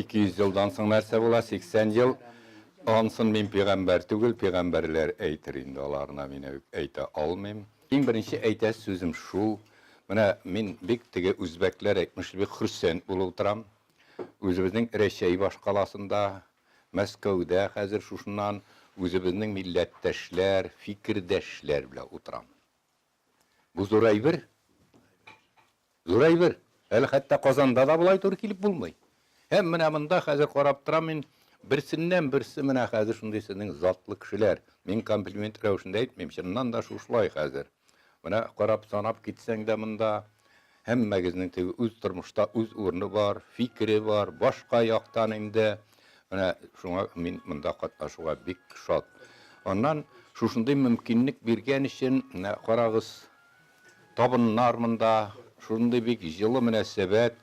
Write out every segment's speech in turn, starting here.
200 елдан соң нәрсә була? 80 ел. Ансын мин пигамбәр түгел, пигамбәрләр әйтер инде аларына, мин әйтә алмыйм. Иң беренче әйтәсе сүзем шул, менә мин бик теге үзбәкләр әйтмешли бик хөрсәнд булып утырам. Үзебезнең Рәчәй башкаласында, Мәскәүдә хәзер шушыннан үзебезнең милләттәшләр, фикердәшләр белән утырам. Бу зур әйбер. Зур әйбер. Әле хәтта Казанда да болай туры килеп булмый. Һәм менә монда хәзер карап торам мин, берсеннән берсе менә хәзер шундый сезнең затлы кешеләр. Мин комплимент рәвешендә әйтмим, чыннан да шушылай хәзер. Менә карап санап китсәң дә монда һәммәгезнең теге үз тормышта үз урыны бар, фикере бар, башка яктан инде. Менә шуңа мин монда катнашуга бик шат. Аннан шушындый мөмкинлек биргән өчен, менә карагыз, табыннар монда, шундый бик җылы мөнәсәбәт.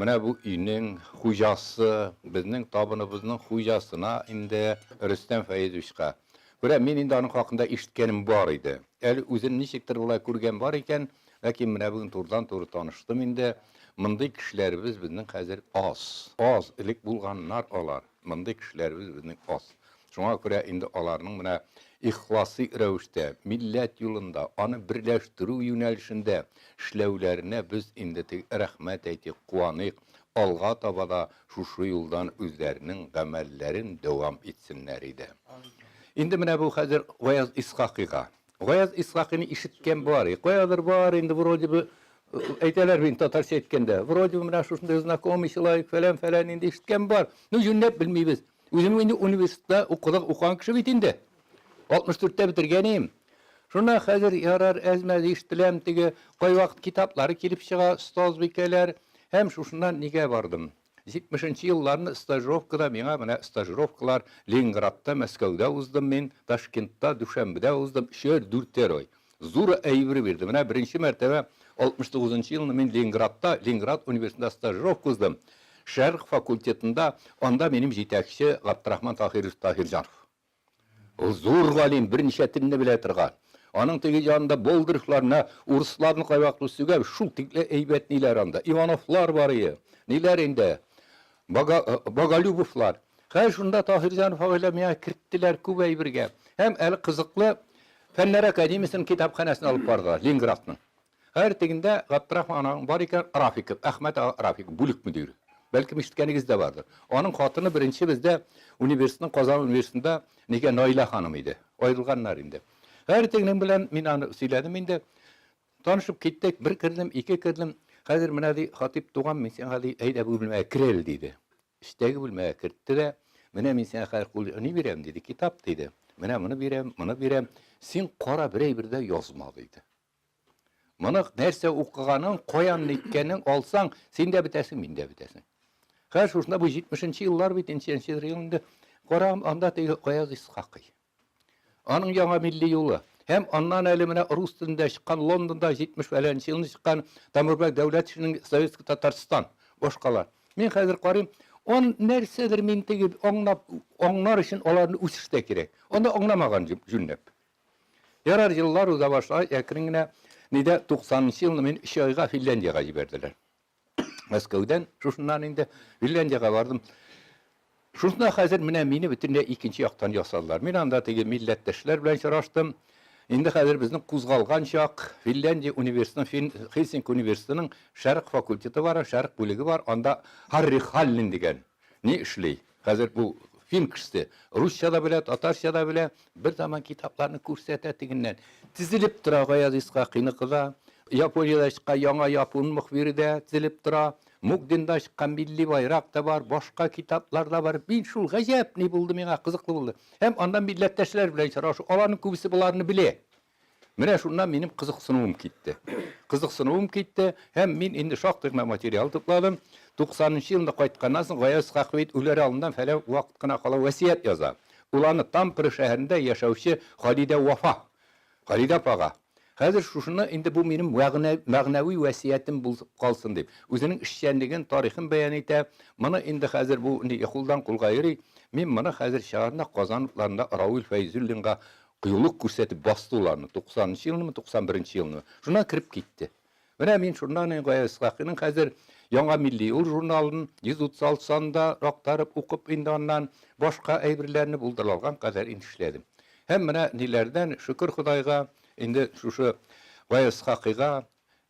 Менә бу өйнең хуҗасы, безнең табыныбызның хуҗасына инде Рөстәм Фәизовичка. Күрә, мин инде аның хакында ишеткәнем бар иде. Әле үзен ничектер болай күргән бар икән, ләкин менә бүген турыдан-туры таныштым инде. Мондый кешеләребез безнең хәзер аз. Аз, элек булганнар алар. Мондый кешеләребез безнең аз. Шуңа күрә инде аларның менә ихласи рәвештә милләт юлында, аны берләштерү юнәлешендә эшләүләренә без инде теге рәхмәт әйтик, куаныйк, алга таба да шушы юлдан үзләренең гамәлләрен дәвам итсеннәр иде. Инде менә бу хәзер Гаяз Исхакыйга. Гаяз Исхакыйны ишеткән бар, каядыр бар инде вроде бы әйтәләр бит татарча әйткәндә, вроде бы менә шушындый знакомый человек фәлән-фәлән инде ишеткән бар. Ну, юньләп белмибез. Үзем инде университетта укыдык, укыган кеше бит инде. 64-тә бетергән идем. Шуннан хәзер ярар әз-мәз ишетеләм, теге кайвакыт китаплары килеп чыга, остазбикәләр. Һәм шушыннан нигә бардым? 70 нче елларны стажировкада миңа менә стажировкалар Ленинградта, Мәскәүдә уздым мин, Ташкентта, Дүшәнбедә уздым, өчәр, дүртәр ай. Зур әйбер бирде. Менә беренче мәртәбә 69 нчы елны мин Ленинградта, Ленинград университетында стажировка уздым. Шәрык факультетында, анда минем җитәкче Габдрахман Таһирович Таһирҗанов. Ул зур галим, берничә телне белә торган. Аның теге янында Болдыревлар, менә урысларны кайвакыт сүгәбез, шул тикле әйбәт ниләр анда. Ивановлар бар ие. Ниләр инде? Бога, Боголюбовлар. Хәзер шунда Таһирҗанов агайлар миңа керттеләр күп әйбергә. Һәм әле кызыклы Фәннәр академиясенең китапханәсен алып бардылар, Ленинградның. Хәер, тегендә Габдрахман ананың бар икән, Рафиков, Әхмәт ага Рафиков, бүлек мөдире. Бәлкем ишеткәнегез дә бардыр. Аның хатыны беренче бездә университетның, Казан университетында нигә Наилә ханым иде. Аерылганнар инде. Хәер, тегенең белән мин аны сөйләдем инде. Танышып киттек, бер кердем, ике кердем. Хәзер менә ди, Хатип туган, мин сиңа ди, әйдә бу бүлмәгә кер әле, диде. Эчтәге бүлмәгә кертте дә, менә мин сиңа хәзер кул ни бирәм, диде, китап, диде. Менә моны бирәм, моны бирәм. Син кара бер әйбер дә язма, диде. Моны нәрсә укыганың, каян ниткәнең алсаң, син дә бетәсең, мин дә бетәсең. Хәзер шушында бу 70 еллар бит, нче ел инде. Карам, анда теге Гаяз Исхакый. Аның яңа милли юлы. Һәм аннан әле менә рус телендә чыккан Лондонда 70 фәләнче елны чыккан Тамурбәк Дәүләтшинның Советский Татарстан, башкалар. Мин хәзер карыйм, он нәрсәдер мин теге аңлап, аңлар өчен аларны үсеш тә кирәк. Анда аңламаган җүнләп. Ярар, еллар уза башлады, әкрен генә нидә 90 нчы елны мин өч айга Финляндиягә җибәрделәр. Мәскәүдән, шушыннан инде Финляндиягә бардым. Шушында хәзер менә мине бөтенләй икенче яктан ясадылар. Мин анда теге милләттәшләр белән очраштым. Инде хәзер безнең кузгалган чак, Финляндия университетының, Фин, Хельсинки университетының Шәрык факультеты бар, Шәрык бүлеге бар, анда Харри Халлин дигән ни эшли. Хәзер бу фин кешесе русча да белә, татарча да белә. Бер заман китапларны күрсәтә тегеннән. Тезелеп тора Гаяз Исхакыйныкы да, Япониядә чыккан Яңа япон мөхбире дә тезелеп тора, Мукденда чыккан Милли байрак та бар, башка китаплар да бар. Мин шул гаҗәп ни булды миңа, кызыклы булды. Һәм анда милләттәшләр белән очрашу, аларның күбесе боларны белә. Менә шуннан минем кызыксынуым китте. Кызыксынуым китте һәм мин инде шактый гына материал тупладым. 90 нчы елында кайтканнан соң Гаяз Исхакый үләр алдыннан фәлән вакыт кына кала васыять яза. Ул аны Тампере шәһәрендә яшәүче Халидә Вафа, Халидә апага, хәзер шушыны инде бу минем мәгънәви васыятем булып калсын дип, үзенең эшчәнлеген, тарихын бәян итә. Моны инде хәзер бу ни кулдан кулга йөри. Мин моны хәзер чыгардым да Казан утларында Равил Фәйзуллинга Кыюлык күрсәтеп басты ул аны, 90 нчы елнымы, 91 нче елнымы. Шуннан кереп китте. Менә мин шуннан инде Гаяз Исхакыйның хәзер Яңа милли юл журналын 136 санында актарып укып инде аннан башка әйберләрне булдыра алган кадәр инде эшләдем. Һәм менә ниләрдән, шөкер Ходайга, инде шушы Гаяз Исхакыйга,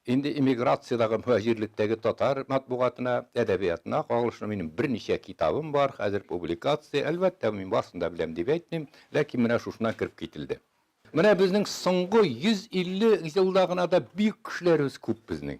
инде эмиграциядәге, мөһаҗирлектәге татар матбугатына, әдәбиятына кагылышлы минем берничә китабым бар, хәзер публикация, әлбәттә, мин барысын да беләм дип әйтмим, ләкин менә шушыннан кереп кителде. Менә безнең соңгы 150 елда гына да бөек кешеләребез күп безнең.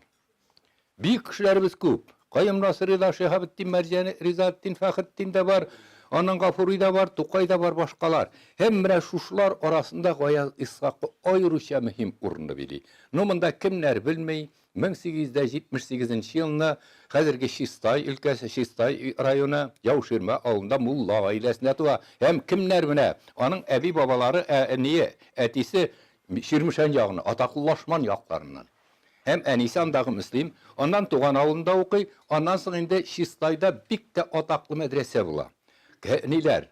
Бөек кешеләребез күп. Каюм Насыйри да, Шиһабетдин Мәрҗани, Ризаэтдин Фәхретдин дә бар, аннан Гафури да бар, Тукай да бар, башкалар. Һәм менә шушылар арасында Гаяз Исхакый аеруча мөһим урынны били. Ну, монда кемнәр белми, 1878 нче елны хәзерге Чистай өлкәсе, Чистай районы, Яуширмә авылында мулла гаиләсендә туа. Һәм кемнәр менә, аның әби-бабалары, әние, әтисе Чирмешән ягына, атаклы Лашман якларыннан. Һәм әнисе андагы мөслим, аннан туган авылында укый, аннан соң инде Чистайда бик тә атаклы мәдрәсә була. Ниләр,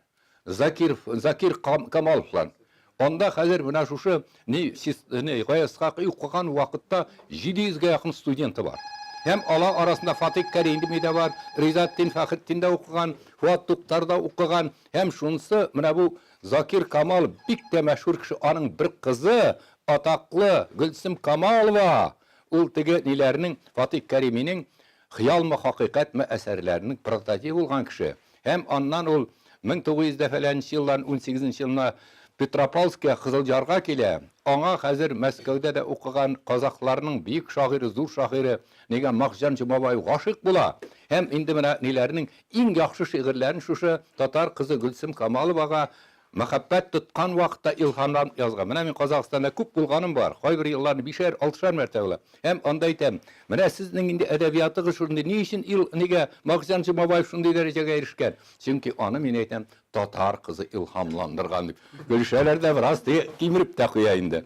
Закир, Закир Камаловлар. Анда хәзер менә шушы ни, ни Гаяз Исхакый укыган вакытта 700 гә якын студенты бар. Һәм алар арасында Фатих Кәрими дә бар, Ризаэтдин Фәхретдин дә укыган, Фуат Туктар да укыган. Һәм шунысы, менә бу Закир Камалов бик тә мәшһүр кеше, аның бер кызы атаклы Гөлсем Камалова, ул теге ниләрнең, Фатих Кәриминең Хыялмы, хакыйкатьме әсәрләренең прототибы булган кеше. Һәм аннан ул 1900 дә фәләненче елдан унсигезенче елына Петропавловскига, Кызылъярга килә. Аңа хәзер Мәскәүдә дә укыган казахларның бөек шагыйре, зур шагыйре нигә Магҗан Җомабаев гашыйк була. Һәм инде менә ниләрнең иң яхшы шигырьләрен шушы татар кызы Гөлсем Камаловага Мәхәббәт тоткан вакытта илһамланып язган. Менә мин Казахстанда күп булганым бар. Кайбер елларны бишәр, алтышар мәртәбә була. Һәм анда әйтәм, менә сезнең инде әдәбиятыгыз шундый, ни өчен ил, нигә Магзян Җомабаев шундый дәрәҗәгә ирешкән? Чөнки аны, мин әйтәм, татар кызы илһамландырган дип. Көлешәләр дә бераз, теге кимереп тә куя инде.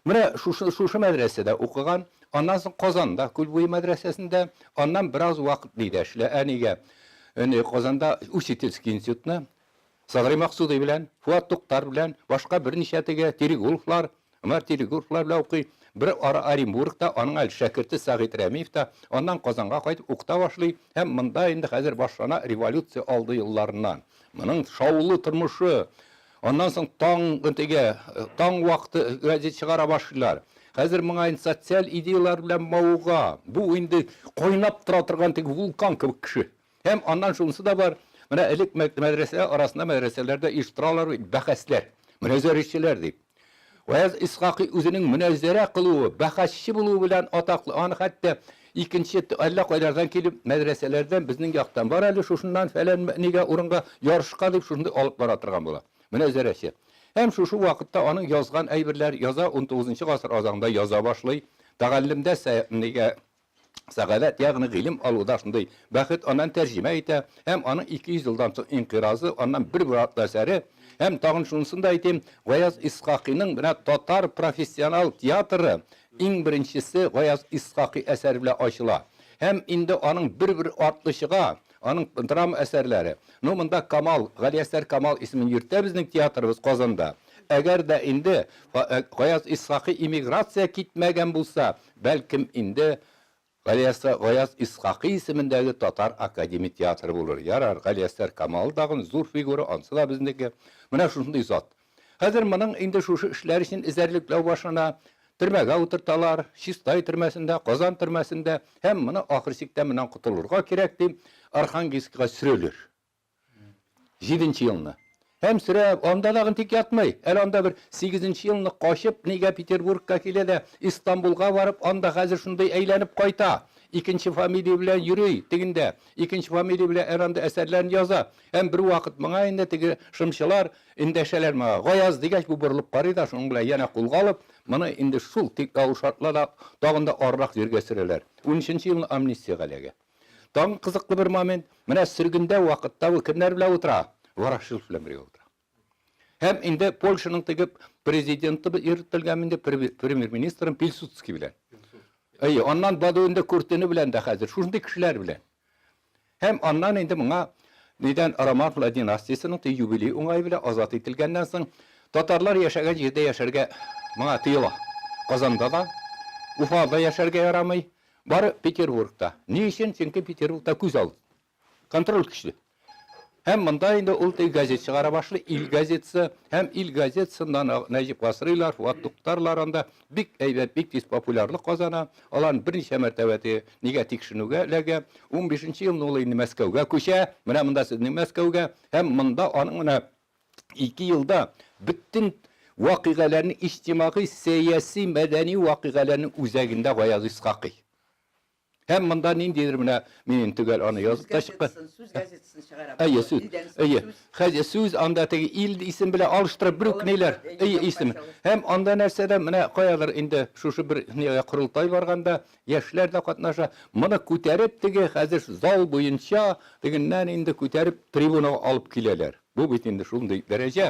Менә шушы, шушы мәдрәсәдә укыган, аннан соң Казанда, Күлбуе мәдрәсәсендә, аннан бераз вакыт нидә эшлә, ә нигә? Казанда учительский институтны Садри Максуди белән, Фуат Туктар белән, башка берничә теге Терегуловлар, Гомәр Терегуловлар белән укый. Бер ара Оренбургта аның әле шәкерте Сәгыйть Рәмиев та, аннан Казанга кайтып укыта башлый һәм монда инде хәзер башлана революция алды елларыннан. Моның шаулы тормышы, аннан соң таң теге, таң вакыты газет чыгара башлыйлар. Хәзер моңа инде социаль идеялар белән мавыга. Бу инде кайнап тора торган теге вулкан кебек кеше. Һәм аннан шунысы да бар, менә элек мәдрәсә арасында мәдрәсәләрдә оештыралар бит бәхәсләр, мөнәзәрәчеләр дип. Гаяз Исхакый үзенең мөнәзәрә кылуы, бәхәсче булуы белән атаклы. Аны хәтта икенче әллә кайлардан килеп мәдрәсәләрдән безнең яктан бар әле шушыннан фәлән нигә урынга ярышка дип шушындый алып бара торган була. Мөнәзәрәче. Һәм шушы вакытта аның язган әйберләр яза, 19 гасыр азагында яза башлый. Тәгаллемдә нигә Сәгадәт, ягъни гыйлем алуда шундый бәхет, аннан тәрҗемә итә һәм аның 200 елдан соң инкыйразы, аннан бер бер атлы әсәре. Һәм тагын шунысын да әйтим, Гаяз Исхакыйның менә татар профессионал театры иң беренчесе Гаяз Исхакый әсәре белән ачыла. Һәм инде аның бер-бер артлы чыга, аның драма әсәрләре. Ну, монда Камал, Галиәсгар Камал исемен йөртә безнең театрыбыз Казанда. Әгәр дә инде Гаяз Исхакый эмиграция китмәгән булса, Бәлкем инде Галиәсгар Гаяз Исхакый исемендәге татар академик театры булыр. Ярар, Галиәсгар Камал тагын зур фигура, ансы да безнеке. Менә шушындый зат. Хәзер моның инде шушы эшләр өчен эзәрлекләү башлана. Төрмәгә утырталар, Чистай төрмәсендә, Казан төрмәсендә һәм моны ахыр чиктә моннан котылырга кирәк дип, Архангельскига сөрәләр. Җиденче елны. Һәм сөрә, анда тагын тик ятмый. Әле анда бер сигезенче елны качып, нигә Петербургка килә дә, Истанбулга барып, анда хәзер шундый әйләнеп кайта. Икенче фамилия белән йөри тегендә. Икенче фамилия белән әле анда әсәрләрен яза. Һәм бервакыт моңа инде теге шымчылар эндәшәләр моңа. Гаяз дигәч, бу борылып карый да, шуның белән янә кулга алып, моны инде шул тик авыр шартларда тагын да арырак җиргә сөрәләр. Унөченче елны амнистиягә эләгә. Тагын кызыклы бер момент, менә сөргендә вакытта бу кемнәр белән утыра? Ворошилов белән бергә утыра. Һәм инде Польшаның теге президенты йөртелгән инде премьер-министры Пилсудский белән. Әйе, аннан Бадуинда Куртины белән дә хәзер шушындый кешеләр белән. Һәм аннан инде моңа нидән Романовлар династиясенең те юбилей уңае белән азат ителгәннән соң татарлар яшәгән җирдә яшәргә моңа тыела. Казанда да, Уфада яшәргә ярамый. Бары Петербургта. Ни өчен? Чөнки Петербургта күз алды. Контроль көчле. Һәм монда инде ул теге газет чыгара башлый, Ил газетасы. Һәм Ил газетасында Нәҗип Гасрыйлар, Фуат Туктарлар анда бик әйбәт, бик тиз популярлык казана. Алар берничә мәртәбә теге нигә тикшеренүгә эләгә. 15 елны ул инде Мәскәүгә күчә. Менә монда сезнең Мәскәүгә. Һәм монда аның менә 2 елда бөтен вакыйгаларның иҗтимагый, сәяси, мәдәни вакыйгаларның үзәгендә Гаяз Исхакый. Һәм монда ниндидер менә мин төгәл аны язып та чыккан. Сүз газетасын чыгара. Әйе, сүз. Әйе. Хәзер сүз анда теге ил исем белән алыштырып бер үк ниләр. Әйе, исем. Һәм анда нәрсәдә менә каядыр инде шушы бер нигә корылтай барганда яшьләр дә катнаша. Моны күтәреп теге хәзер зал буенча тегеннән инде күтәреп трибунага алып киләләр. Бу бит инде шундый дәрәҗә.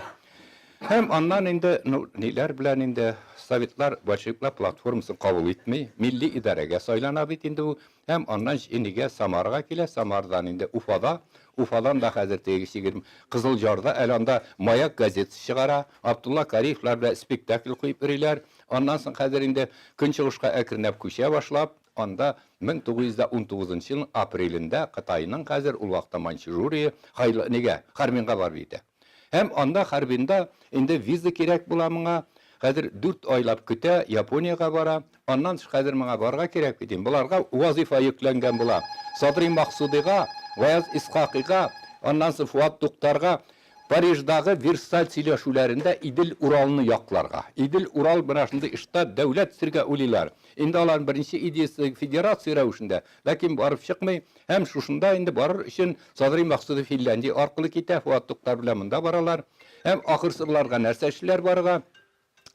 Һәм аннан инде, ну, ниләр белән инде советлар большевиклар платформасын кабул итми, милли идарәгә сайлана бит инде бу. Һәм аннан нигә Самарага килә, Самарадан инде Уфада, Уфадан да хәзер теге чигерм Кызылҗарда әле анда Маяк газетасы чыгара, Абдулла Кариевлар белән спектакль куеп йөриләр. Аннан соң хәзер инде Көнчыгышка әкренләп күчә башлап, анда 1919 елның апрелендә Кытайның хәзер ул вакытта Маньчжурия, Хайлы, нигә, Харбинга барып җитә. Һәм анда Харбинда инде виза кирәк була моңа. Хәзер 4 айлап көтә, Япониягә бара. Аннан тыш хәзер моңа барырга кирәк бит инде. Боларга вазифа йөкләнгән була. Садри Максудига, Гаяз Исхакыйга, аннан соң Фуат Туктарга Париждагы Версаль сөйләшүләрендә Идел-Уралны якларга. Идел-Урал менә шундый штат, дәүләт төзергә уйлыйлар. Инде аларның беренче идеясе федерация рәвешендә, ләкин барып чыкмый. Һәм шушында инде барыр өчен Садри Максудов Финляндия аркылы китә, Фуат Туктар белән монда баралар. Һәм ахырсы боларга нәрсә эшлиләр барырга?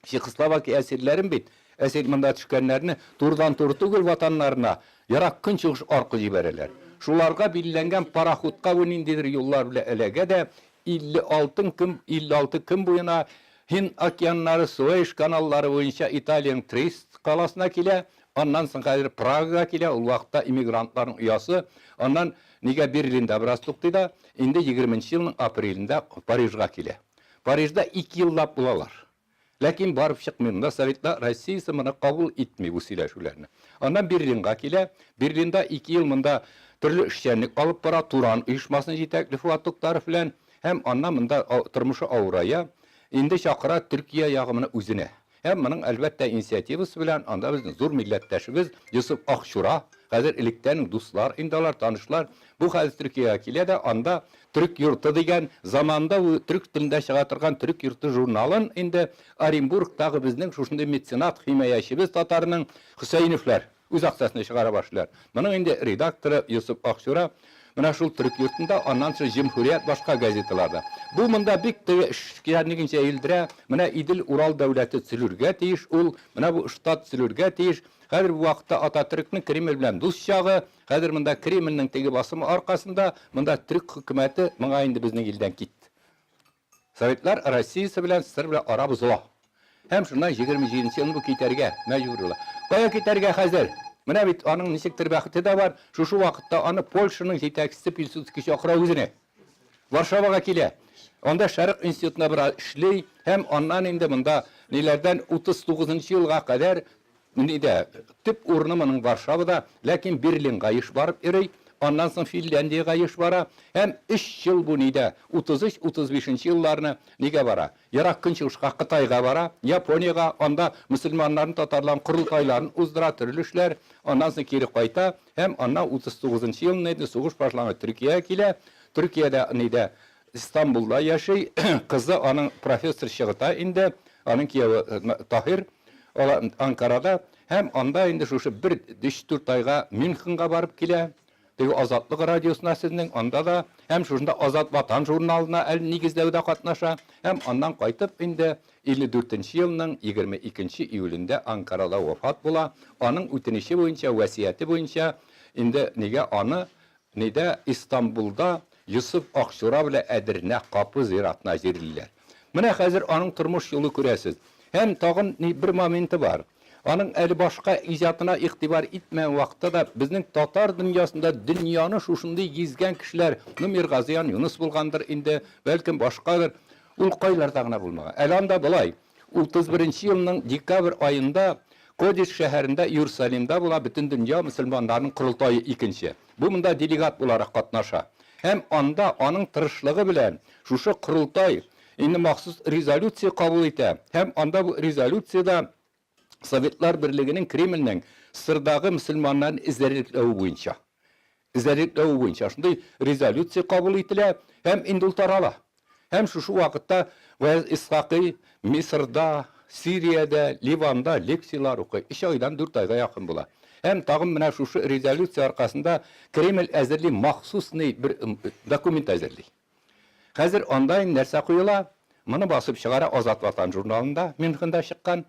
Чехословакия әсирләрен бит, әсир монда төшкәннәрне турыдан-туры түгел ватаннарына, Ерак Көнчыгыш аркылы җибәрәләр. Шуларга билгеләнгән пароходка бу ниндидер юллар белән эләгә дә, 56 көн, 56 көн буена Һинд океаннары, Суэйш каналлары буенча Италиянең Триест каласына килә, аннан соң хәзер Прагага килә, ул вакытта эмигрантларның оясы, аннан нигә Берлинда бераз туктый да, инде егерменче елның апрелендә Парижга килә. Парижда ике еллап булалар. Ләкин барып чыкмый, монда Советлар Россиясе моны кабул итми бу сөйләшүләрне. Аннан Берлинга килә. Берлинда ике ел монда төрле эшчәнлек алып бара, Туран оешмасын җитәкли Фуат Туктаров белән. Һәм аннан монда тормышы авырая. Инде чакыра Төркия ягы моны үзенә. Һәм моның, әлбәттә, инициативасы белән анда безнең зур милләттәшебез Йосыф Акчура, хәзер электән үк дуслар инде алар, танышлар. Бу хәзер Төркиягә килә дә, анда Төрек йорты дигән, заманында бу төрек телендә чыга торган Төрек йорты журналын инде Оренбургтагы безнең шушындый меценат, химаячебез татарның Хөсәеновлар үз акчасына чыгара башлыйлар. Моның инде редакторы Йосыф Акчура менә шул Төрек йортында, аннан соң Җөмһүрият башка газеталарда. Бу монда бик теге эшчәнлеген җәелдерә. Менә Идел-Урал дәүләте төзелергә тиеш ул, менә бу штат төзелергә тиеш. Хәзер бу вакытта Ататөркнең Кремль белән дус чагы. Хәзер монда Кремльнең теге басымы аркасында монда төрек хөкүмәте моңа инде безнең илдән кит. Советлар Россиясе белән СССР белән ара бозыла. Һәм шуннан 27 нче елны бу китәргә мәҗбүр була. Кая китәргә хәзер? Менә бит аның ничектер бәхете дә бар. Шушы вакытта аны Польшаның җитәкчесе Пилсудский чакыра үзенә. Варшавага килә. Анда Шәрык институтында бераз эшли һәм аннан инде монда ниләрдән 39 нчы елга кадәр Нидә, төп урыны моның Варшавада, ләкин Берлинга еш барып йөри, аннан соң Финляндиягә еш бара һәм өч ел бу нидә, 33-35 нче елларны нигә бара? Ерак Көнчыгышка, Кытайга бара, Япониягә, анда мөселманнарның, татарларның корылтайларын уздыра, төрле эшләр, аннан соң кире кайта һәм аннан 39 нчы елны инде сугыш башлангач Төркиягә килә, Төркиядә нидә, Истанбулда яши, кызы аның профессор чыгыта инде, аның кияве Таһир, алар Анкарада һәм анда инде шушы бер өч-дүрт айга Мюнхенга барып килә, теге Азатлык радиосына сезнең, анда да, һәм шушында Азат Ватан журналына әле нигезләүдә катнаша, һәм аннан кайтып инде 54 нче елның 22 нче июлендә Анкарада вафат була, аның үтенече буенча, васыяте буенча инде нигә аны Нидә Истанбулда Йосыф Акчура белән Әдернә капы зиратына җирлиләр. Менә хәзер аның тормыш юлы күрәсез. Һәм тагын ни бер моменты бар. Аның әле башка иҗатына игътибар итмәгән вакытта да безнең татар дөньясында дөньяны шушындый гизгән кешеләр, ну Миргазиян Юныс булгандыр инде, бәлкем башкадыр, ул кайларда гына булмаган. Әле анда болай, 31 нче елның декабрь аенда Кодис шәһәрендә, Иерусалимда була Бөтендөнья мөселманнарының корылтае икенче. Бу монда делегат буларак катнаша. Һәм анда аның тырышлыгы белән шушы корылтай инде махсус резолюция кабул итә. Һәм анда бу резолюциядә Советлар Берлегенең Кремльнең Сырдагы мөселманнарны эзәрлекләве буенча эзәрлекләве буенча шундый резолюция кабул ителә һәм инде ул тарала. Һәм шушы вакытта Гаяз Исхакый Мисырда, Сириядә, Ливанда лекцияләр укый. Өч айдан дүрт айга якын була. Һәм тагын менә шушы резолюция аркасында Кремль әзерли махсусный бер документ әзерли. Хәзер анда инде нәрсә куела? Моны басып чыгара Азат Ватан журналында, Мюнхенда чыккан.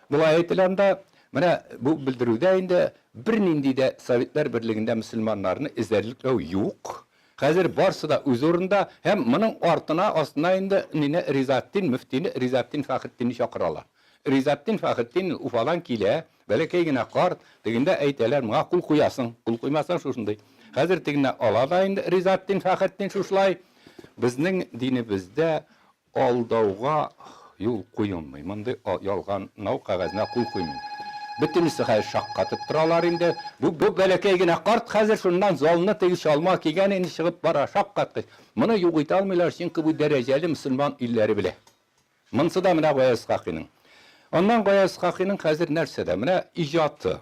Болай әйтелә анда, менә бу белдерүдә инде бернинди дә Советлар Берлегендә мөселманнарны эзәрлекләү юк. Хәзер барсы да үз урында һәм моның артына, астына инде мине Ризатдин мөфтине, Ризатдин Фәхретдинне чакыралар. Ризатдин Фәхретдин Уфадан килә, бәләкәй генә карт, тегендә әйтәләр, моңа кул куясың, кул куймасаң шушындый. Хәзер тегенә ала да инде Ризатдин Фәхретдин шушылай. Безнең динебездә Алдауга юл куелмый. Мондый ялган нау кәгазенә кул куймыйм. Бөтенесе хәзер шаккатып торалар инде. Бу, бу бәләкәй генә карт хәзер шуннан залны теге чалма кигән инде чыгып бара, шаккаткыч. Моны юк итә алмыйлар, чөнки бу дәрәҗәле мөселман илләре белә. Монсы да менә Гаяз Исхакыйның. Аннан Гаяз Исхакыйның хәзер нәрсәдә? Менә иҗаты.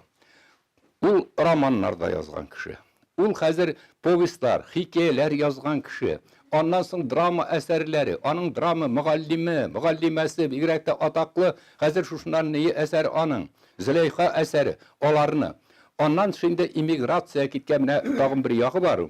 Ул романнар да язган кеше. Ул хәзер повестьлар, хикәяләр язган кеше. Аннан соң драма әсәрләре, аның драма мөгаллиме, мөгаллимәсе, бигрәк тә атаклы, хәзер шушыннан ни әсәр аның, Зөләйха әсәре, аларны. Аннан инде эмиграция киткән менә тагын бер ягы бар.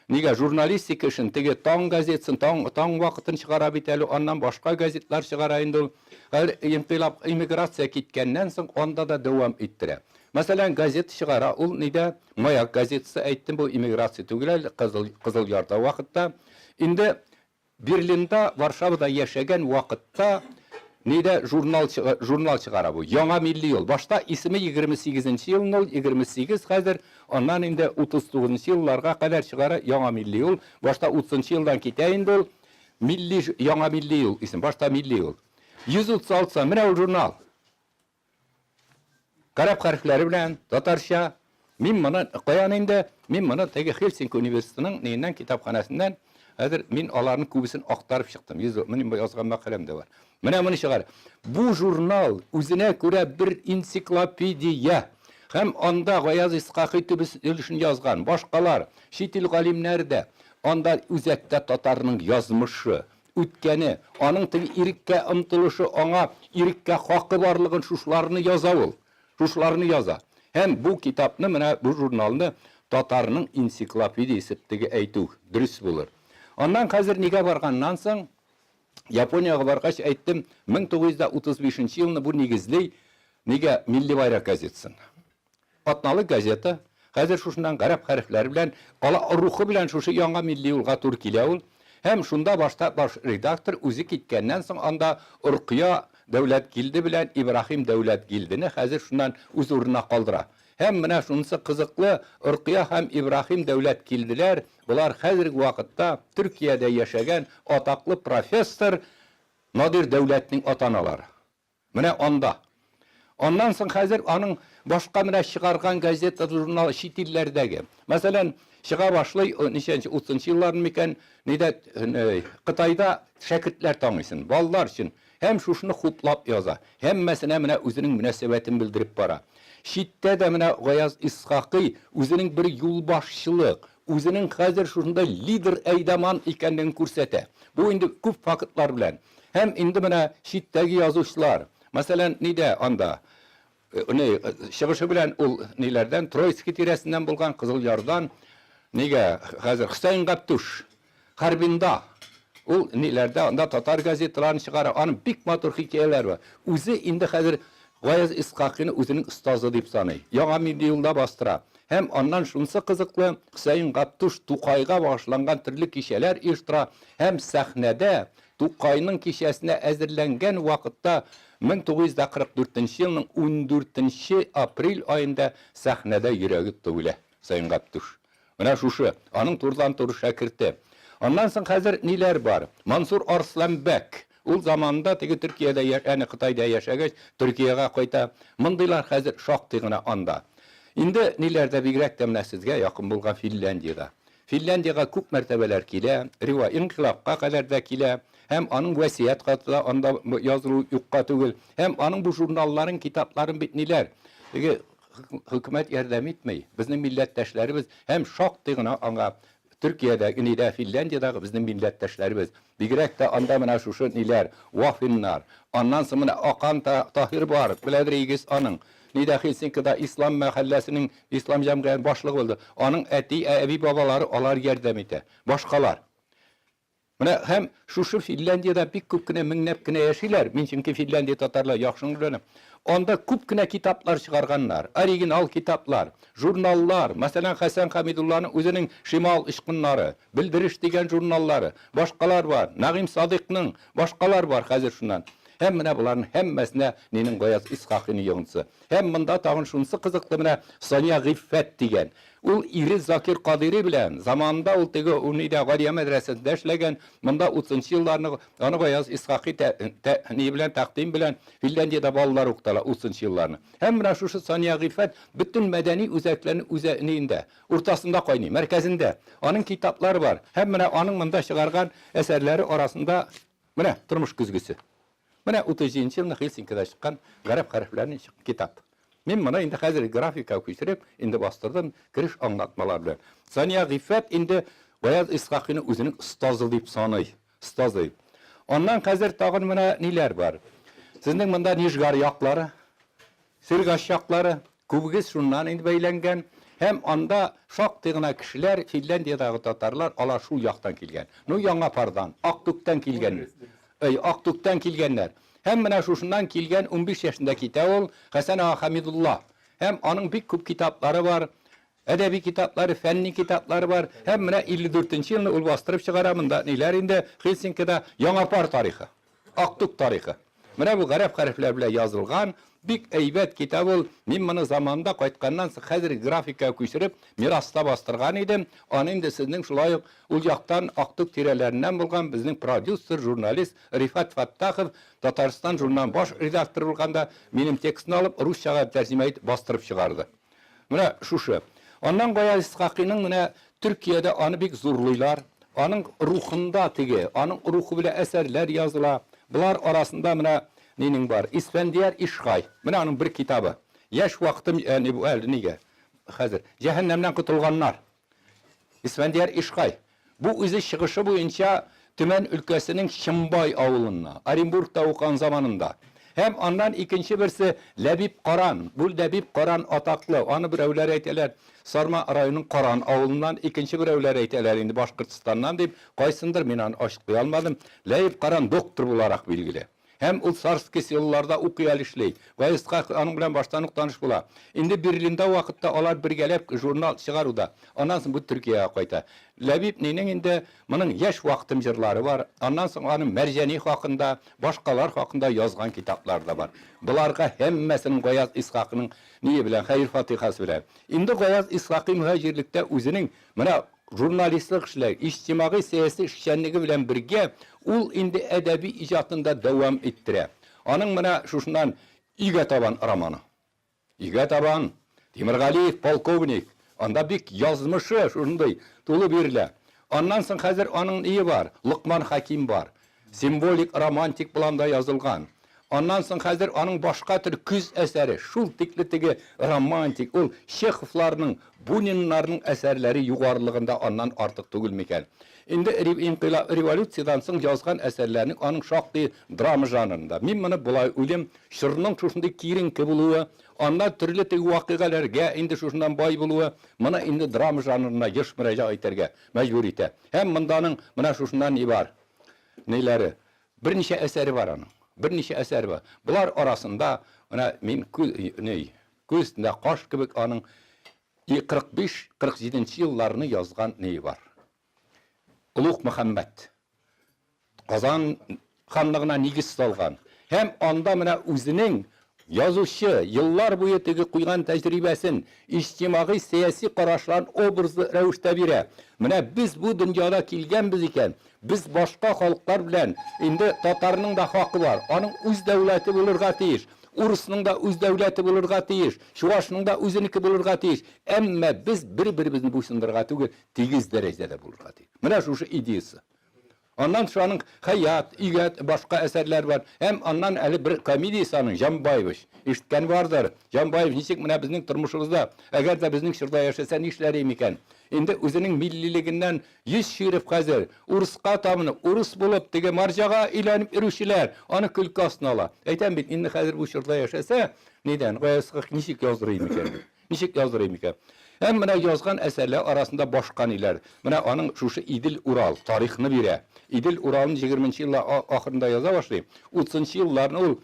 Нигә журналистика эшен, теге Таң газетасын, Таң, Таң вакытын чыгара бит әле, аннан башка газетлар чыгара инде ул. Хәзер инкыйлаб, эмиграция киткәннән соң анда да дәвам иттерә. Мәсәлән, газета чыгара, ул нидә, Маяк газетасы әйттем, бу эмиграция түгел әле, Кызыл, Кызыл Ярда вакытта. Инде Берлинда, Варшавада яшәгән вакытта нидә журнал, журнал чыгара бу, Яңа милли юл. Башта исеме 28 нче елны ул, 28 хәзер, аннан инде 39 нчы елларга кадәр чыгара Яңа милли юл. Башта 30 нчы елдан китә инде ул, милли, Яңа милли юл исем, башта милли юл. 136 сан, менә ул журнал. Гарәп хәрефләре белән, татарча. Мин моны каян инде? Мин моны теге Хельсинки университетының ниеннән китапханәсеннән хәзер мин аларның күбесен актарып чыктым. 100 минем язган мәкаләм дә бар. Менә моны чыгар. Бу журнал үзенә күрә бер энциклопедия. Һәм анда Гаяз Исхакый төбес өлешен язган, башкалар, чит ил галимнәре дә. Анда үзәктә татарның язмышы, үткәне, аның теге иреккә омтылышы, аңа иреккә хакы барлыгын шушыларны яза ул. Шушыларны яза. Һәм бу китапны, менә бу журналны татарның энциклопедиясе теге әйтү дөрес булыр. Аннан хәзер нигә барганнан соң, Япониягә баргач әйттем, 1935 нче елны бу нигезли нигә Милли байрак газетасын. Атналык газета, хәзер шушыннан гарәп хәрефләре белән, ала рухы белән шушы яңа милли юлга туры килә ул. Һәм шунда башта баш редактор үзе киткәннән соң анда Оркыя Дәүләткилде белән Ибраһим Дәүләтгилдене хәзер шуннан үз урынына калдыра. Һәм менә шунысы кызыклы, Оркыя һәм Ибраһим Дәүләткилделәр, болар хәзерге вакытта Төркиядә яшәгән атаклы профессор Надир Дәүләтнең ата-аналары. Менә анда. Аннан соң хәзер аның башка менә чыгарган газета, журнал чит илләрдәге. Мәсәлән, чыга башлый, ничәнче, 30 елларны микән, нидә, Кытайда шәкертләр таңыйсын, балалар өчен. Һәм шушыны хуплап яза. Һәммәсенә менә үзенең мөнәсәбәтен белдереп бара. Читтә дә менә Гаяз Исхакый үзенең бер юлбашчылык, үзенең хәзер шушындай лидер әйдаман икәнлеген күрсәтә. Бу инде күп фактлар белән. Һәм инде менә читтәге язучылар, мәсәлән, нидә анда, ни, чыгышы белән ул ниләрдән, Троицкий тирәсеннән булган, Кызыл Ярдан, нигә, хәзер Хөсәен Гаптуш, Харбинда, ул ниләрдә, анда татар газеталарын чыгара, аның бик матур хикәяләре бар. Үзе инде хәзер Гаяз Исхакыйны үзенең остазы дип саный. Яңа милли юлда бастыра. Һәм аннан шунысы кызыклы, Хөсәен Гаптуш Тукайга багышланган төрле кичәләр оештыра һәм сәхнәдә Тукайның кичәсенә әзерләнгән вакытта 1944 нче елның ундүртенче апрель аенда сәхнәдә йөрәге тотып үлә Хөсәен Гаптуш. Менә шушы, аның турыдан-туры шәкерте. Аннан соң хәзер ниләр бар? Мансур Арсланбәк. Ул заманында теге Төркиядә, яни Кытайда яшәгәч, Төркиягә кайта. Мондыйлар хәзер шактый гына анда. Инде ниләрдә, бигрәк тә менә сезгә якын булган Финляндиядә. Финляндиягә күп мәртәбәләр килә, Рева инкыйлабка кадәр дә килә, һәм аның вәсыять хаты да анда язылу юкка түгел. Һәм аның бу журналларын, китапларын бит ниләр, теге хөкүмәт ярдәм итми. Безнең милләттәшләребез һәм шактый гына аңа Төркиядәге, нидә, Финляндиядәге безнең милләттәшләребез, бигрәк тә анда менә шушы ниләр, Вафиннар, аннан соң менә Акан Таһир бар, беләдер игез аның. Нидә Хельсинкида ислам мәхәлләсенең, ислам җәмгыятенең башлыгы булды. Аның әти, әби бабалары алар ярдәм итә. Башкалар. Менә һәм шушы Финляндиядә бик күп кенә меңнәп кенә яшиләр. Мин чөнки Финляндия татарлар яхшы беләм. Анда күп кенә китаплар чыгарганнар. Оригинал китаплар, журналлар. Мәсәлән, Хәсән Хәмидулланың үзенең Шимал очкыннары, Белдереш дигән журналлары, башкалар бар. Нәгыйм Садыйкның, башкалар бар хәзер шуннан. Һәм менә боларның һәммәсенә нинең Гаяз Исхакыйның йогынтысы. Һәм монда тагын шунысы кызыклы, менә Сания Гыйффәт дигән. Ул ире Закир Кадыйри белән, заманында ул теге Унидә Галия мәдрәсәсендә эшләгән, монда утызынчы елларны аны Гаяз Исхакый тә, тә, ни белән, тәкъдим белән Финляндиядә балалар укыталар утызынчы елларны. Һәм менә шушы Сания Гыйффәт бөтен мәдәни үзәкләрнең үзә, ниендә, уртасында кайный, мәркәзендә. Аның китаплары бар. Һәм менә аның монда чыгарган әсәрләре арасында менә Тормыш көзгесе. Менә 37 нче елны Хельсинкида чыккан гарәп хәрефләреннән чыккан китап. Мин моны инде хәзер графикага күчереп, инде бастырдым, кереш аңлатмалар белән. Сания Гыйффәт инде Гаяз Исхакыйны үзенең остазы дип саный. Остазы дип. Аннан хәзер тагын менә ниләр бар. Сезнең монда Нижгар яклары, Сергач яклары, күбегез шуннан инде бәйләнгән. Һәм анда шактый гына кешеләр, Финляндиядагы татарлар, алар шул яктан килгән. Ну, Яңапардан, Актүктән килгән. Әй, Актүктән килгәннәр. Һәм менә шушыннан килгән, 15 яшендә китә ул, Хәсән ага Хәмидулла. Һәм аның бик күп китаплары бар. Әдәби китаплары, фәнни китаплары бар. Һәм менә 54 нче елны ул бастырып чыгара монда ниләр инде, Хельсинкида Яңапар тарихы. Актүк тарихы. Менә бу гарәп хәрефләре белән язылган бик әйбәт китап ул. Мин моны заманында кайтканнан соң хәзер графикага күчереп, Мираста бастырган идем. Аны инде сезнең шулай ук ул яктан Актүк тирәләреннән булган безнең продюсер, журналист Рифат Фәттахов, Татарстан журналының баш редакторы булганда, минем текстны алып, русчага тәрҗемә итеп бастырып чыгарды. Менә шушы. Аннан Гаяз Исхакыйның менә Төркиядә аны бик зурлыйлар. Аның рухында теге, аның рухы белән әсәрләр языла. Болар арасында менә нинең бар? Исфәндияр Ишхай. Менә аның бер китабы. Яшь вакытым, ә, бу әле нигә? Хәзер. Җәһәннәмнән котылганнар. Исфәндияр Ишкай. Бу үзе чыгышы буенча Төмән өлкәсенең Чымбай авылынна, Оренбургта укыган заманында. Һәм аннан икенче берсе Ләбиб Каран. Бу Ләбиб Каран атаклы. Аны берәүләр әйтәләр Сарма районының Каран авылыннан, икенче берәүләр әйтәләр инде Башкортстаннан дип, кайсындыр, мин аны ачыклый алмадым. Ләбиб Каран доктор буларак билгеле. Һәм ул царский селоларда укый әле эшли. Гаяз аның белән баштан ук таныш була. Инде Берлинда вакытта алар бергәләп журнал чыгаруда. Аннан соң бу Төркиягә кайта. Ләбиб нинең инде моның Яшь вакытым җырлары бар. Аннан соң аның Мәрҗани хакында, башкалар хакында язган китаплары да бар. Боларга һәммәсенең Гаяз Исхакының ние белән, хәер-фатихасы белән. Инде Гаяз Исхакый мөһаҗирлектә үзенең менә Журналистлык эшләр, иҗтимагый-сәяси эшчәнлеге белән бергә ул инде әдәби иҗатын да дәвам иттерә. Аның менә шушыннан Өйгә табан романы. Өйгә табан, Тимергалиев, полковник, анда бик язмышы шушындый тулы бирелә. Аннан соң хәзер аның ние бар, Локман Хәким бар. Символик романтик планда язылган. Аннан соң хәзер аның башка төр Көз әсәре, шул тикле теге романтик, ул Чеховларның, Буниннарның әсәрләре югарылыгында аннан артык түгел микән? Инде инкыйлаб, революциядән соң язган әсәрләренең аның шактый драма жанрында. Мин моны болай уйлыйм, чорның шушындый киеренке булуы, анда төрле теге вакыйгаләргә инде шушыннан бай булуы, моны инде драма жанрына еш мөрәҗәгать итәргә мәҗбүр итә. Һәм монда аның менә шушыннан ни бар? Ниләре? Берничә әсәре бар аның. Берничә әсәре бар. Болар арасында менә мин күз, ни, күз өстендә каш кебек аның 45-47 елларны язган ние бар. Олуг Мөхәммәд. Казан ханлыгына нигез салган. Һәм анда менә үзенең Язучы, еллар буе теге куйган тәҗрибәсен, иҗтимагый-сәяси карашларын образлы рәвештә бирә. Менә без бу дөньяда килгәнбез икән, без башка халыклар белән, инде татарның да хакы бар, аның үз дәүләте булырга тиеш, урысның да үз дәүләте булырга тиеш, чуашның да үзенеке булырга тиеш, әмма без бер-беребезне буйсындырырга түгел, тигез дәрәҗәдә булырга тиеш. Менә шушы идеясе. Аннан соң аның Хәят, Игәт, башка әсәрләр бар. Һәм аннан әле бер комедиясе аның, Җамбаевич. Ишеткән бардыр. Җамбаев ничек менә безнең тормышыбызда, әгәр дә безнең чорда яшәсә, нишләр иде микән? Инде үзенең миллилегеннән йөз чөереп хәзер, урыска табынып, урыс булып, теге марҗага өйләнеп йөрүчеләр аны көлке астына ала. Әйтәм бит, инде хәзер бу чорда яшәсә, нидән, Гаяз ничек яздырыр иде микән дип. Ничек яздырыйм икән? Һәм менә язган әсәрләр арасында башка ниләр? Менә аның шушы Идел-Урал, тарихны бирә. Идел-Уралны егерменче еллар ахырында яза башлый. Утызынчы елларны ул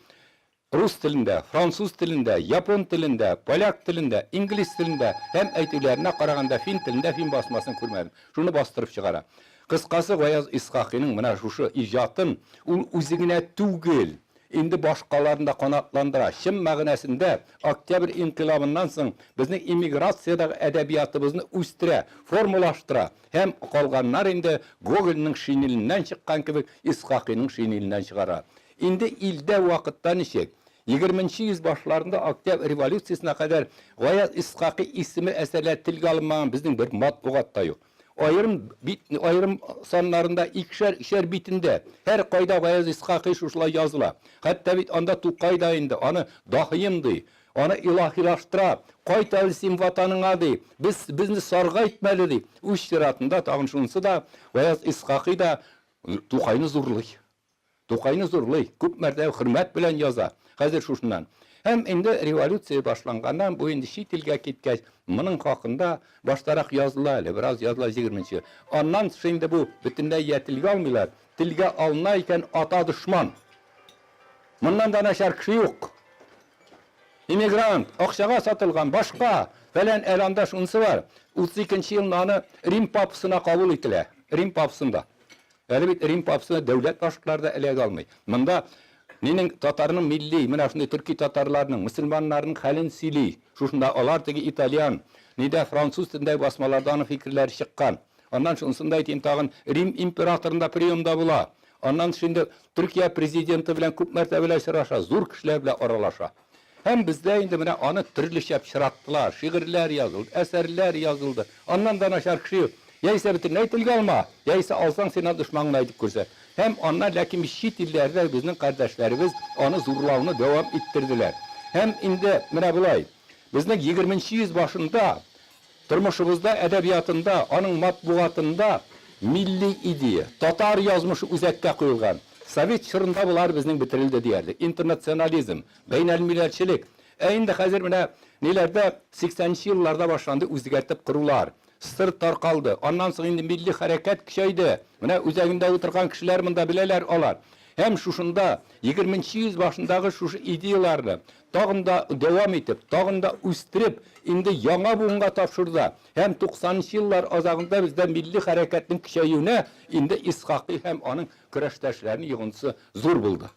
рус телендә, француз телендә, япон телендә, поляк телендә, инглиз телендә һәм, әйтүләренә караганда, фин телендә, фин басмасын күрмәдем, шуны бастырып чыгара. Кыскасы, Гаяз Исхакыйның менә шушы иҗатын ул үзе генә түгел, Инде башкаларны да канатландыра. Чын мәгънәсендә, Октябрь инкыйлабыннан соң безнең эмиграциядәге әдәбиятыбызны үстерә, формалаштыра һәм калганнар инде Гогольнең шинеленнән чыккан кебек Исхакыйның шинеленнән чыгара. Инде илдә вакытта ничек? Егерменче йөз башларында Октябрь революциясенә кадәр Гаяз Исхакый исеме әсәрләре телгә алынмаган безнең бер матбугат та юк. Аерым бит, аерым саннарында икешәр, өчәр битендә һәр кайда Гаяз Исхакый шушылай языла. Хәтта бит анда Тукай да инде аны даһием ди, аны илаһилаштыра. Кайт әле син ватаныңа ди, без безне саргайтма әле ди. Үз чиратында тагын шунысы да, Гаяз Исхакый да Тукайны зурлый. Тукайны зурлый, күп мәртәбә хөрмәт белән яза. Хәзер шушыннан. Һәм инде революция башланганнан, бу инде чит илгә киткәч, моның хакында баштарак языла әле, бераз языла егерменче. Аннан тыш инде бу бөтенләй я телгә алмыйлар, телгә алына икән, ата дошман. Моннан да начар кеше юк. Иммигрант, акчага сатылган, башка, фәлән, әле анда шунысы бар. 32 нче елны аны Рим папасына кабул ителә. Рим папасында. Әле бит Рим папасына дәүләт башлыклары да эләгә алмый. Монда нинең татарның милли, менә шундый төрки татарларның, мөселманнарның хәлен сөйли. Шушында алар теге итальян, нидә француз телендәге басмаларда аның фикерләре чыккан. Аннан шунысын да әйтим тагын, Рим императорында приемда була. Аннан тыш инде Төркия президенты белән күп мәртәбәләр очраша, зур кешеләр белән аралаша. Һәм бездә инде менә аны төрлечә пычраттылар, шигырьләр язылды, әсәрләр язылды. Аннан да начар кеше юк. Яисә бөтенләй телгә алма, яисә алсаң, син аны дошман гына итеп күрсәт. Һәм аннан ләкин чит илләрдә безнең кардәшләребез аны зурлауны дәвам иттерделәр. Һәм инде менә болай, безнең егерменче йөз башында Тормышыбызда, әдәбиятында, аның матбугатында милли идея, татар язмышы үзәккә куелган. Совет чорында болар безнең бетерелде диярлек. Интернационализм, бәйнәлмиләлчелек. Ә инде хәзер менә ниләрдә, сиксәненче елларда башланды үзгәртеп корулар. Сср таркалды. Аннан соң инде милли хәрәкәт көчәйде. Менә үзәгендә утырган кешеләр монда беләләр алар. Һәм шушында, егерменче йөз башындагы шушы идеяларны тагын да дәвам итеп, тагын да үстереп, инде яңа буынга тапшыруда һәм туксанынчы еллар азагында бездә милли хәрәкәтнең көчәюенә инде Исхакый һәм аның көрәштәшләренең йогынтысы зур булды.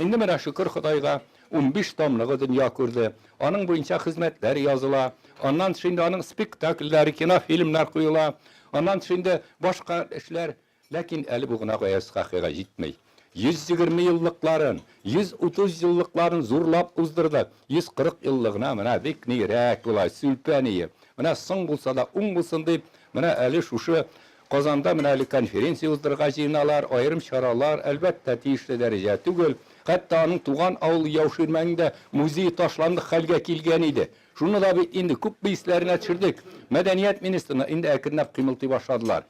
Инде менә, шөкер Ходайга, 15 томлыгы дөнья күрде. Аның буенча хезмәтләр языла. Аннан тыш инде аның спектакльләре, кинофильмнар куела. Аннан тыш инде башка эшләр. Ләкин әле бу гына Гаяз Исхакыйга җитми. 120 еллыкларын, 130 еллыкларын зурлап уздырдык. 140 еллыгына менә бик нирәк була, сүлпәние. Менә соң булса да уң булсын дип, менә әле шушы Казанда менә әле конференция уздырырга җыеналар, аерым чаралар, әлбәттә, тиешле дәрәҗә түгел. Хәтта аның туган авылы Яуширмәнең дә музее ташландык хәлгә килгән иде. Шуны да бит инде күпме исләренә төшердек. Мәдәният министрына инде әкренләп кыймылтый башладылар.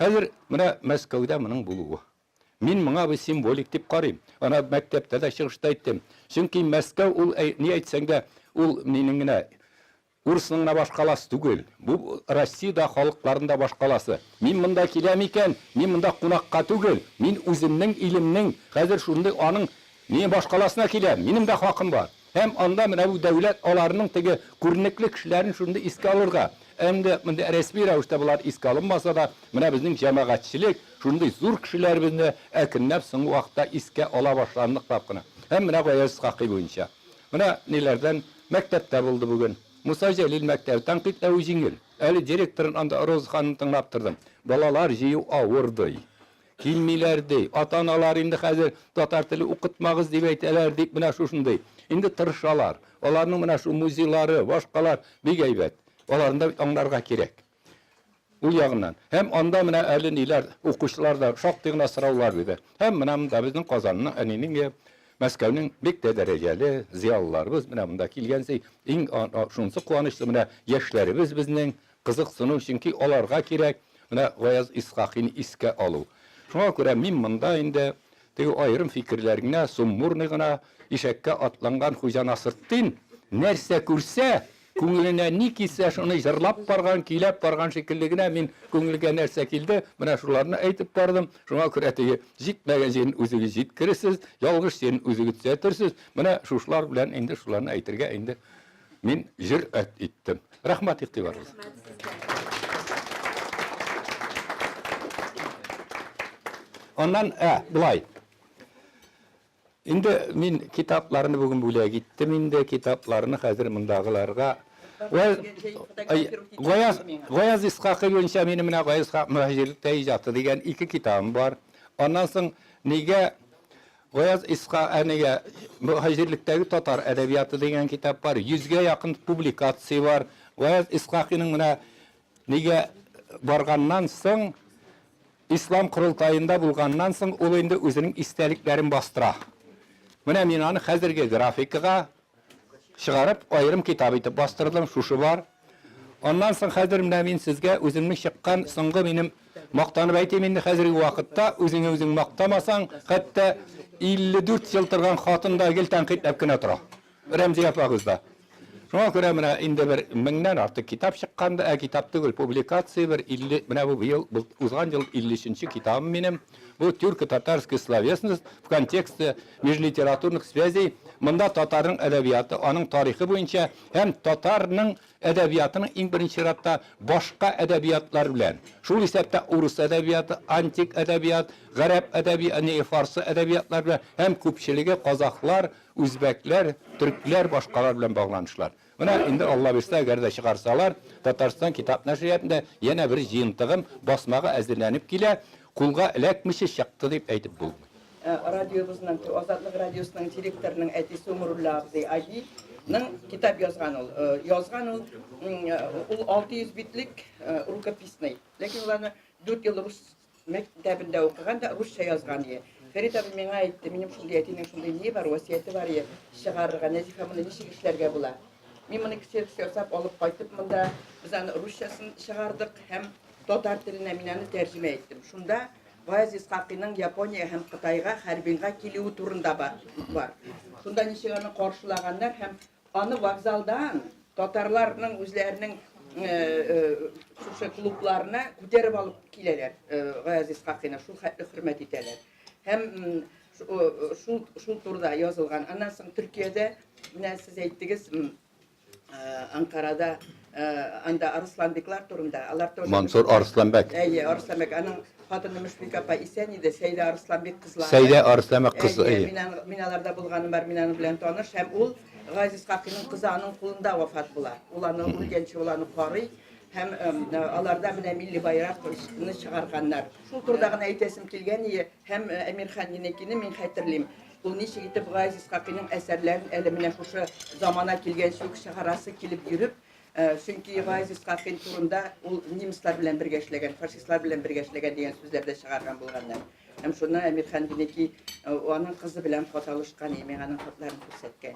Хәзер менә Мәскәүдә моның булуы. Мин моңа бу символик дип карыйм. Ана мәктәптә дә чыгышта әйттем. Чөнки Мәскәү ул, ни әйтсәң дә, ул нинең генә, урысның гына башкаласы түгел. Бу Россиядә халыкларның да башкаласы. Мин монда киләм икән, мин монда кунакка түгел, мин үземнең илемнең, хәзер шундый аның ни башкаласына киләм, минем дә хакым бар. Һәм анда менә бу дәүләт аларның теге күренекле кешеләрен шундый искә алырга. Әмма монда рәсми рәвештә болар искә алынмаса да, менә безнең җәмәгатьчелек шундый зур кешеләребезне әкренләп соңгы вакытта искә ала башлады ныклап кына. Һәм менә Гаяз Исхакый буенча. Менә ниләрдән мәктәптә булды бүген. Муса Җәлил мәктәбе тәнкыйтьләве җиңел. Әле директорын анда Роза ханымны тыңлап тордым. Балалар җыю авыр, ди. Килмиләр, ди. Ата-аналар инде хәзер татар теле укытмагыз дип әйтәләр, дип менә шушындый. Инде тырышалар. Аларның менә шул музейлары, башкалар бик әйбәт. Аларны да бит аңларга кирәк. Ул ягыннан. Һәм анда менә әле ниләр, укучылар да шактый гына сораулар бирде. Һәм менә монда безнең Казанның, әнинең, Мәскәүнең бик тә дәрәҗәле зыялыларыбыз менә монда килгәнсе, иң шунысы куанычлы, менә яшьләребез безнең кызыксыну, чөнки аларга кирәк менә Гаяз Исхакыйны искә алу. Шуңа күрә мин монда инде теге аерым фикерләр генә, сумбурный гына, ишәккә атланган Хуҗа Насретдин нәрсә күрсә, Күңеленә ни килсә, шуны җырлап барган, көйләп барган шикелле генә мин күңелгә нәрсә килде, менә шуларны әйтеп бардым. Шуңа күрә теге җитмәгән җирен үзегез җиткерерсез, ялгыш җирен үзегез төзәтерсез. Менә шушылар белән инде шуларны әйтергә инде мин җөрьәт иттем. Рәхмәт игътибарыгызга. Рәхмәт сезгә. Аннан, ә, болай. Инде мин китапларны бүген бүләк иттем инде, китапларны хәзер мондагыларга. Гаяз, Гаяз Исхакый буенча минем менә Гаяз Исхак мөһаҗирлектә иҗаты дигән ике китабым бар. Аннан соң нигә Гаяз Исхак, ә нигә мөһаҗирлектәге татар әдәбияты дигән китап бар. Йөзгә якын публикация бар. Гаяз Исхакыйның менә нигә барганнан соң Ислам корылтаенда булганнан соң ул инде үзенең истәлекләрен бастыра. Менә мин аны хәзерге графикага чыгарып, аерым китап итеп бастырдым, шушы бар. Аннан соң хәзер менә мин сезгә үземнең чыккан соңгы минем мактанып әйтим инде хәзерге вакытта үзеңне үзең мактамасаң, хәтта 54 ел торган хатын да гел тәнкыйтьләп кенә тора. Рәмзия апагыз да. Шуңа күрә менә инде бер меңнән артык китап чыккан да, ә китап түгел, публикация бер 50, менә бу быел, узган ел 53-нче китабым минем. Бу Тюрко-татарская словесность в контексте межлитературных связей. Монда татарның әдәбияты, аның тарихы буенча һәм татарның әдәбиятының иң беренче чиратта башка әдәбиятлар белән, шул исәптә урыс әдәбияты, антик әдәбият, гарәп әдәби, фарсы әдәбиятлар белән һәм күпчелеге казахлар, Үзбәкләр, төркләр, башкалар белән багланышлар. Менә инде Алла бирсә, әгәр дә чыгарсалар, Татарстан китап нәшриятында янә бер җыентыгым басмага әзерләнеп килә, кулга эләкмичә чыкты дип әйтеп булмый. Радиобызның, Азатлык радиосының директорының әтисе Умрулла абзый Аги ның китап язган ул. Язган ул, ул 600 битлек рукописный. Ләкин ул аны 4 ел рус Мәктәбендә укыган да русча язган ие. Фәрит абый миңа әйтте, минем шундый әтинең шундый ние бар, васыяте бар ие, чыгарырга, Нәзифә, моны ничек эшләргә була? Мин моны ксерокс ясап алып кайтып монда, без аны русчасын чыгардык һәм татар теленә мин аны тәрҗемә иттем. Шунда Гаяз Исхакыйның Япония һәм Кытайга, Харбинга килүе турында бар. Шунда ничек аны каршылаганнар һәм Аны вокзалдан татарларның үзләренең шушы клубларына күтәреп алып киләләр Гаяз Исхакыйны, шул хәтле хөрмәт итәләр. Һәм шул шул турыда язылган. Аннан соң Төркиядә менә сез әйттегез, Анкарада анда Арысланбеклар турында, алар тоже Мансур Арысланбәк. Әйе, Арысланбәк. Аның хатыны Мөшфик апа исән иде, Сәйдә Арысланбек кызлары. Сәйдә Арысланбек кызы, әйе. Мин аларда булганым бар, мин аның белән таныш һәм ул Газиз Исхакыйның кызы аның кулында вафат була. Ул аны үлгәнче ул аны карый һәм аларда менә милли байракны чыгарганнар. Шул турыда гына әйтәсем килгән ие һәм Әмирхан Енекине мин хәтерлим. Ул ничек итеп Газиз Исхакыйның әсәрләрен әле менә шушы замана килгәнче үк чыгарасы килеп йөреп, чөнки Газиз Исхакый турында ул немецлар белән бергә эшләгән, фашистлар белән бергә эшләгән дигән сүзләр дә чыгарган булганнар. Һәм шуны Әмирхан Енеки аның кызы белән хат алышкан, миңа аның хатларын күрсәткән.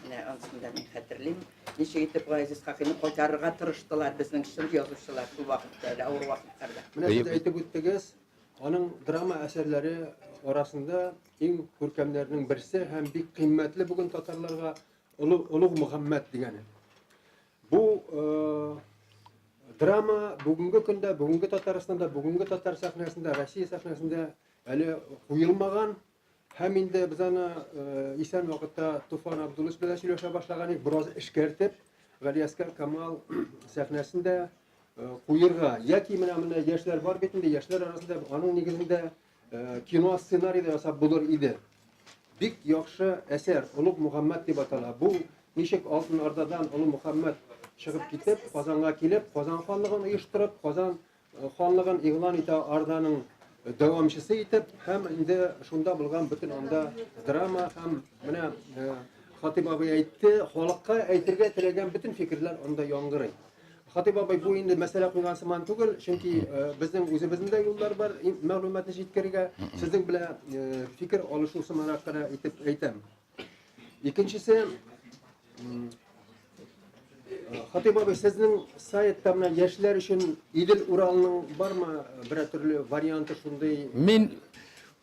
Менә анысын да мин хәтерлим. Ничек итеп Газиз Исхакыйны кайтарырга тырыштылар безнең чын язучылар шул вакытта әле, авыр вакытларда. Менә сез әйтеп үттегез, аның драма әсәрләре арасында иң күркәмнәренең берсе һәм бик кыйммәтле бүген татарларга Олуг Мөхәммәд дигәне. Бу драма бүгенге көндә, бүгенге Татарстанда, бүгенге татар сәхнәсендә, Россия сәхнәсендә әле куелмаган. Һәм инде без аны исән вакытта Туфан Абдуллович белән сөйләшә башлаган идек, бераз эшкәртеп, Галиәскәр Камал сәхнәсендә куерга. Яки менә менә яшьләр бар бит инде, яшьләр арасында аның нигезендә кино сценарий да ясап булыр иде. Бик яхшы әсәр, Олуг Мөхәммәд дип атала. Бу ничек Алтын Ордадан Олы Мөхәммәд чыгып китеп, Казанга килеп, Казан ханлыгын оештырып, Казан ханлыгын игълан итә Орданың дәвамчысы итеп, һәм инде шунда булган бөтен анда драма һәм менә Хатип абый әйтте, халыкка әйтергә теләгән бөтен фикерләр анда яңгырый. Хатип абый, бу инде мәсьәлә куйган сыман түгел, чөнки безнең үзебезнең дә юллар бар мәгълүматны җиткерергә. Сезнең белән фикер алышу сыманрак кына итеп әйтәм. Икенчесе, Хатип абый, сезнең сайтта менә яшьләр өчен Идел Уралның бармы берәр төрле варианты шундый? Мин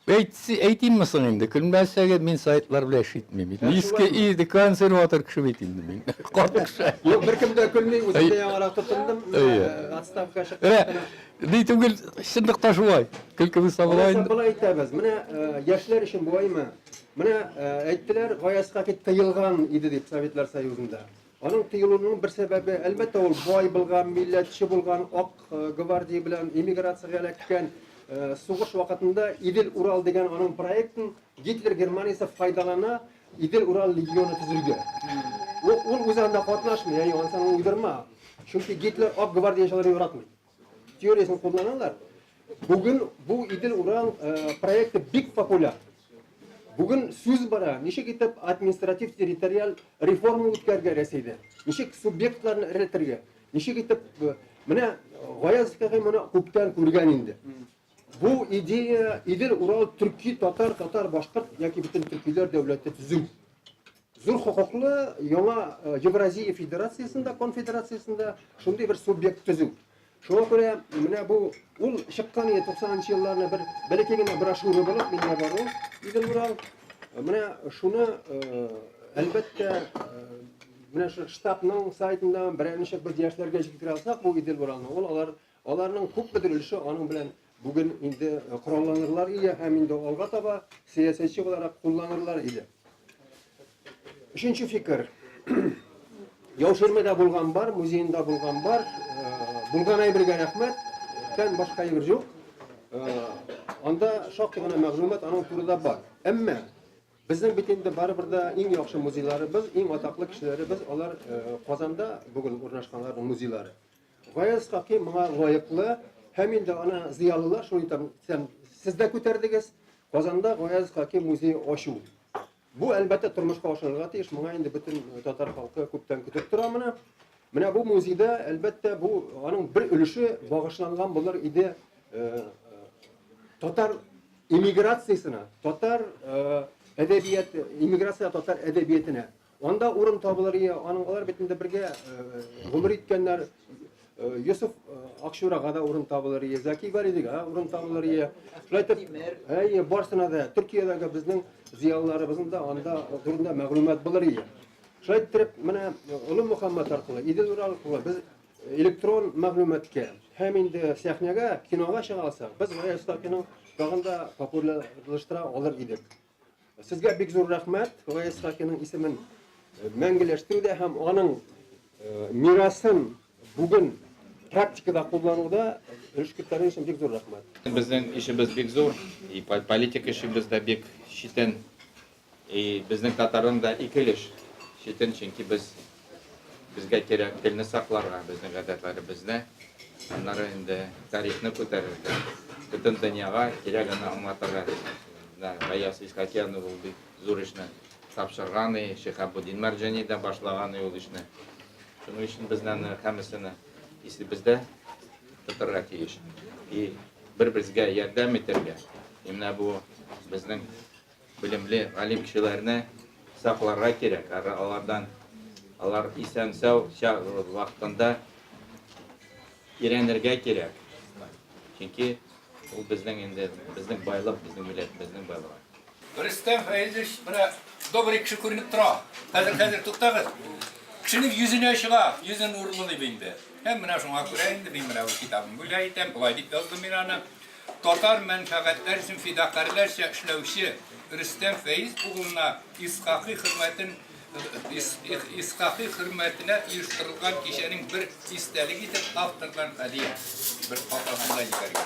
Әйтсе, әйтимме соң инде, көлмәсәгез, мин сайтлар белән эш итмим. Иске иде, консерватор кеше бит инде мин. Карт кеше. Юк, беркем дә көлми, үзем дә яңарак тотындым. Отставка чыктым. Ни түгел, чынлыкта шулай. Көлке булса була инде. Болай әйтәбез. Менә яшьләр өчен болаймы? Менә әйттеләр, Гаяз Исхакый тыелган иде дип Советлар Союзында. Аның тыелуының бер сәбәбе, әлбәттә, ул бай булган, милләтче булган, ак гвардия белән эмиграциягә эләккән. Сугыш вакытында Идел-Урал дигән аның проектын Гитлер Германиясе файдалана Идел-Урал легионы төзергә. Ул үзе анда катнашмый, ягъни анысы аның уйдырма. Чөнки Гитлер ак гвардиячеләрне яратмый. Теориясен кулланалар. Бүген бу Идел-Урал проекты бик популяр. Бүген сүз бара, ничек итеп административ-территориаль реформа үткәрергә Рәсәйдә, ничек субъектларны эретергә, ничек итеп менә Гаяз Исхакый моны күптән күргән инде. Бу идея Идел-Урал төрки, татар, татар, башкорт яки бөтен төркиләр дәүләте төзү. Зур хокуклы яңа Евразия федерациясендә, конфедерациясендә шундый бер субъект төзү. Шуңа күрә менә бу ул чыккан иде 90 нчы елларны бер бәләкәй генә брошюра булып миндә бар ул Идел Урал. Менә шуны әлбәттә менә шу штабның сайтында берәр ничек без яшьләргә җиткерә алсак бу Идел Уралны, ул алар аларның күпмедер өлеше аның белән бүген инде коралланырлар иде һәм инде алга таба сәясәтче буларак кулланырлар иде. Өченче фикер. Яуширмәдә булган бар, музеенда булган бар. Булган әйбергә рәхмәт. Тән башка әйбер юк. Анда шактый гына мәгълүмат аның турында бар. Әмма безнең бит инде барыбер дә иң яхшы музейларыбыз, иң атаклы кешеләребез алар Казанда бүген урнашканнарның музейлары. Гаяз Исхакый моңа лаеклы һәм инде аны зыялылар шуны әйтәм, сез дә күтәрдегез. Казанда Гаяз Исхакый музее ачу. Бу, әлбәттә, тормышка ашырылырга тиеш. Моңа инде бөтен татар халкы күптән көтеп тора моны. Менә бу музейда, әлбәттә, бу аның бер өлеше багышланган булыр иде татар эмиграциясенә, татар әдәбияты, эмиграция татар әдәбиятенә. Анда урын табылыр иде, аның алар бит инде бергә гомер иткәннәр. Йосыф Акчурага да урын табылыр иде, Зәки Вәлидигә урын табылыр иде. Шулай итеп, әйе, барсына да Төркиядәге безнең зыялыларыбызның да анда турында мәгълүмат булыр иде. Шулай итеп, менә Олы Мөхәммәд аркылы, Идел Урал аркылы без электрон мәгълүматка һәм инде сәхнәгә, кинога чыга алсак, без Гаяз Исхакыйның тагын да популярлаштыра алыр идек. Сезгә бик зур рәхмәт. Гаяз Исхакыйның исемен мәңгеләштерүдә һәм аның мирасын бүген практикада куллануда өлеш керткәнегез өчен бик зур рәхмәт. Безнең эшебез бик зур, и политик эшебез дә бик читен. И безнең татарның да ике өлеш читен, чөнки без безгә кирәк телне сакларга, безнең гадәтләребезне, аннары инде тарихны күтәрергә, бөтен дөньяга кирәк аны аңлатырга. Менә Гаяз Исхакиянов ул бик зур эшне тапшырган и Шиһабуддин Мәрҗани дә башлаган и ул эшне. Шуның өчен без аны һәммәсене исебездә тотарга тиеш. И бер-беребезгә ярдәм итәргә. И менә бу безнең белемле галим кешеләрне сакларга кирәк. Алардан алар исән-сау вакытында өйрәнергә кирәк. Чөнки Ул безнең инде, безнең байлык, безнең милләтебезнең байлыгы. Рөстәм Фәизович менә добрый кеше күренеп тора. Хәзер, хәзер туктагыз. Кешенең йөзенә чыга, йөзе нурлы дип инде. Һәм менә шуңа күрә инде мин менә бу китабын бүләк итәм. Болай дип яздым мин аны. Татар мәнфәгатьләре өчен фидакарьләрчә эшләүче Рөстәм Фәиз углына Исхакый хөрмәтен Исхакый хөрмәтенә оештырылган кичәнең бер истәлеге итеп автордан һәдия, бер хатасын да җибәргән.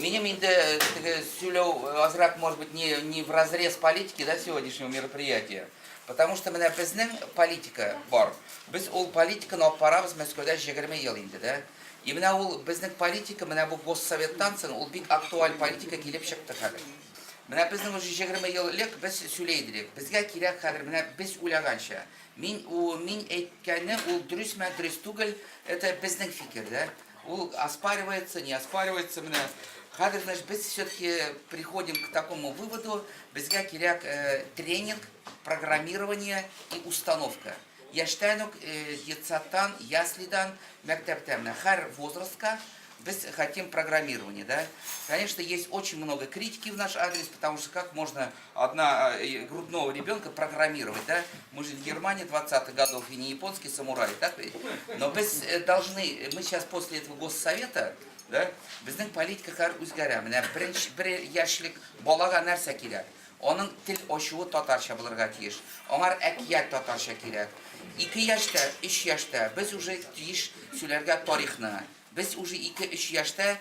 Минем инде теге сөйләү азрак, может быть, не в разрез политики, да, сегодняшнего мероприятия. Потому что менә безнең политика бар. Без ул политиканы алып барабыз Мәскәүдә 20 ел инде, да. И менә ул безнең политика, менә бу Госсоветтан соң ул бик актуаль политика килеп чыкты хәзер. Менә безнең уже 20 ел элек без сөйли идек. Безгә кирәк хәзер менә без уйлаганча. Мин у мин әйткәне ул дөресме, дөрес түгел, это безнең фикер, да. Ул оспаривается, не оспаривается менә. Хәзер, значит, без все-таки приходим к такому выводу, безгә кирәк тренинг, программирование и установка. Яшьтән үк детсадтан, яслидан, мәктәптә менә һәр возрастка без хотим программирование, да. Конечно, есть очень много критики в наш адрес, потому что как можно одна грудного ребенка программировать, да? Мы же не Германия 20-х годов и не японский самурай, так ведь? Но без должны, мы сейчас после этого госсовета, да, безнең политика хәзер үзгәрә. Менә беренче бер яшьлек балага нәрсә кирәк? Аның тел ачуы татарча булырга тиеш. Аңар әкият татарча кирәк. 2 яшьтә, 3 яшьтә без уже тиеш сөйләргә тарихны. Без уже 2-3 яшьтә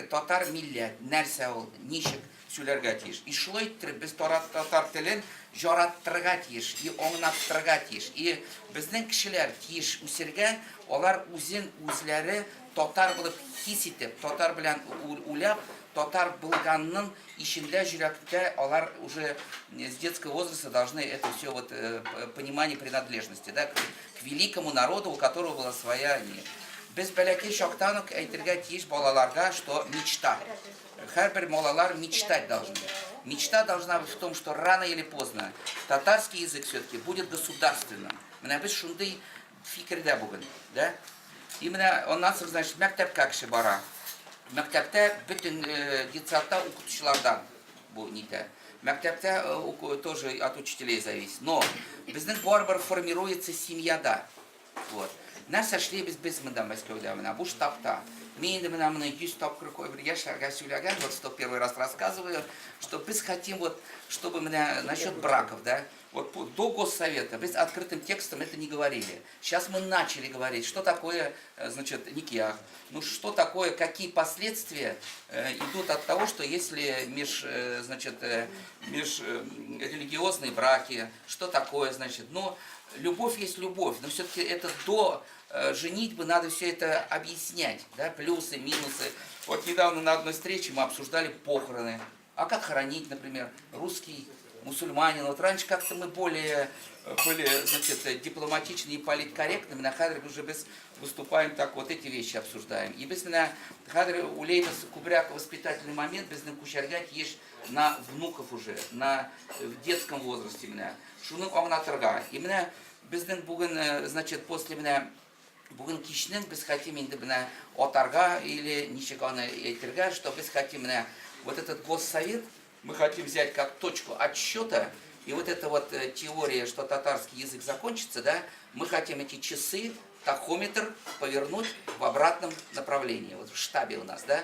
татар милләт, нәрсә ул, ничек сөйләргә тиеш. И шулай иттереп без татар телен жараттырырга тиеш, и аңлаттырырга тиеш. И безнең кешеләр тиеш үсергә, алар үзен үзләре татар булып хис итеп, татар белән уйлап, татар булганның ичендә, йөрәктә алар уже с детского возраста должны это все вот понимание принадлежности, да, к великому народу, у которого была своя не. Без бәләкәй чактан ук әйтергә тиеш балаларга, что мечта. Һәрбер балалар мечтать должны. Мечта должна быть в том, что рано или поздно татарский язык все-таки будет государственным. Менә без шундый фикердә бүген, да? И менә аннан соң, значит, мәктәпкә кеше бара. Мәктәптә бөтен детсадта укытучылардан бу нитә. Мәктәптә тоже от учителей зависит. Но безнең барыбер формируется семьяда. Вот. Нәрсә эшлибез без монда Мәскәүдә менә бу штабта. Мин инде менә моны 100 тапкыр бер яшьләргә сөйләгән, вот 101 раз рассказываю, что без хотим вот, чтобы менә насчет браков, да, вот до Госсовета без открытым текстом это не говорили. Сейчас мы начали говорить, что такое, значит, никях, ну что такое, какие последствия идут от того, что если значит, межрелигиозные браки, что такое, значит, ну, любовь есть любовь, но все-таки это до женитьбы надо все это объяснять, да, плюсы, минусы. Вот недавно на одной встрече мы обсуждали похороны. А как хоронить, например, русский мусульманин. Вот раньше как-то мы более были, значит, дипломатичны и политкорректны, менә хәзер уже без выступаем так, вот эти вещи обсуждаем. И без менә хәзер уйлыйбыз күбрәк воспитательный момент безнең күчәргә тиеш на внуков уже, на в детском возрасте менә. Шуны аңлатырга. И менә безнең бүген, значит, после менә бүген кичнең без хотим инде менә атарга или ничек аны әйтергә, что без хотим менә вот этот госсовет мы хотим взять как точку отсчета, и вот эта вот теория, что татарский язык закончится, да, мы хотим эти часы, тахометр повернуть в обратном направлении, вот в штабе у нас, да.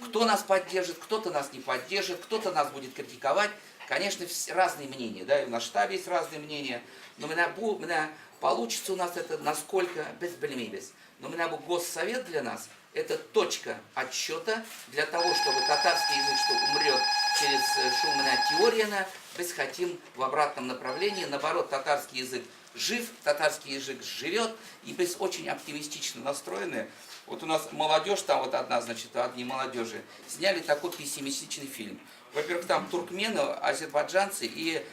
Кто нас поддержит, кто-то нас не поддержит, кто-то нас будет критиковать. Конечно, разные мнения, да, и в штабе есть разные мнения, но менә получится у нас это насколько без белмибез. Но менә бу госсовет для нас это точка отсчета для того, чтобы татарский язык, что умрет через шул менә теорияне, без хотим в обратном направлении, наоборот, татарский язык жив, татарский язык живет, и без очень оптимистично настроены. Вот у нас молодежь, там вот одна, значит, одни молодежи, сняли такой пессимистичный фильм. Во-первых, там туркмены, азербайджанцы и